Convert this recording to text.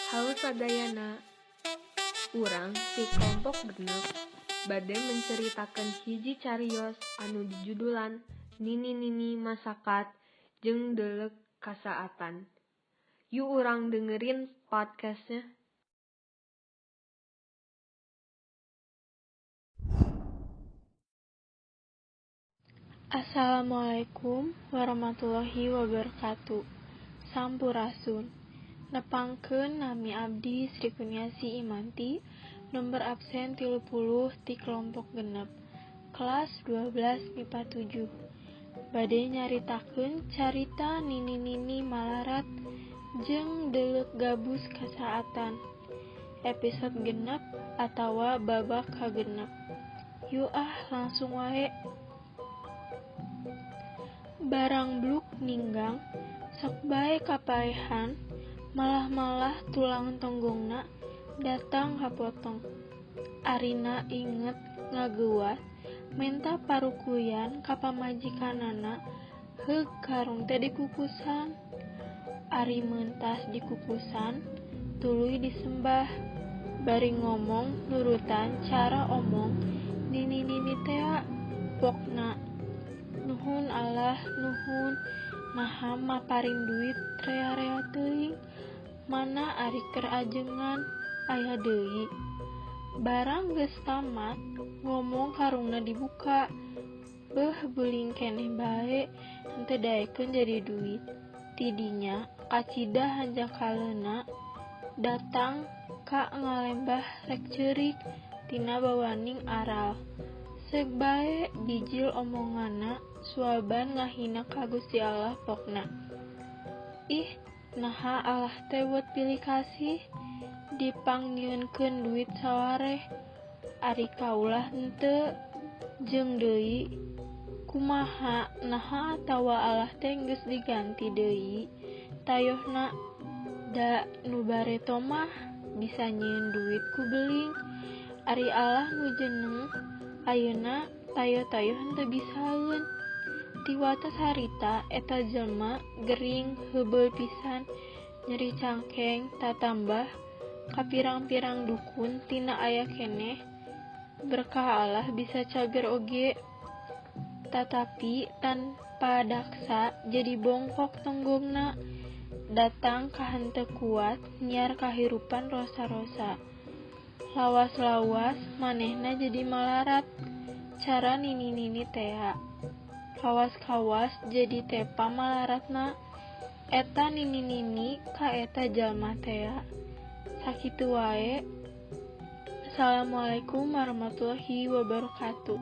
Halo sadayana, urang ti kelompok 6 bade menceritakan hiji carios anu dijudulan Nini-nini Masakat jeung Deuleuk Kasaatan. Yuk urang dengerin podcastnya. Assalamualaikum warahmatullahi wabarakatuh. Sampurasun. Nepangkeun nami abdi Sri Kurniasih Imanti, nomor absen 30 ti kelompok 6, kelas 12 MIPA 7. Bade nyaritakeun carita nini-nini malarat jeung deuleuk gabus kasaatan. Episode 6 atawa babak ka-6. Yuk ah langsung wae. Barang bluk ninggang, sok bae kapaehan, malah-malah tulang tonggongna datang kapotong. Arina inget ngageuwat, menta parukuyan ka pamajikanana, heug karung teh dikukusan. Ari mentas dikukusan, tuluy disembah. Bari ngomong nurutan cara omong nini-nini tea pokna. Nuhun Allah nuhun, naha maparin duit rea-rea teuing, mana ari keur ajengan aya deui. Barang geus tamat ngomong karungna dibuka, beuh beuling keneh bae henteu daekeun jadi duit. Tidinya kacida hanjakaleuna datang ka ngalembah rek ceurik tina bawaning aral. Seuk bae bijil omonganna suaban ngahina ka Gusti Allah pokna. Ih, naha Allah teh buat pilih kasih, dipangnyieunkeun duit sawareh, ari kaulah henteu. Jeung deui, kumaha naha atawa Allah teh geus diganti deui tayohna, da nu bareto mah bisa nyieun duit ku beling, ari Allah nu jeneng ayeuna tayo-tayo henteu bisaeun. Ti wates harita eta jelema gering heubeul pisan, nyeri cangkeng tatambah kapirang-pirang dukun tina aya keneh berkah Allah bisa cager oge. Tatapi tanpa daksa jadi bongkok tonggongna, datang ka henteu kuat nyiar kahirupan rosa-rosa. Lawas-lawas manehna jadi malarat, cara nini-nini tea. Kawas-kawas jadi tepa malaratna, eta nini-nini ka eta jalma tea. Sakitu wae. Assalamualaikum warahmatullahi wabarakatuh.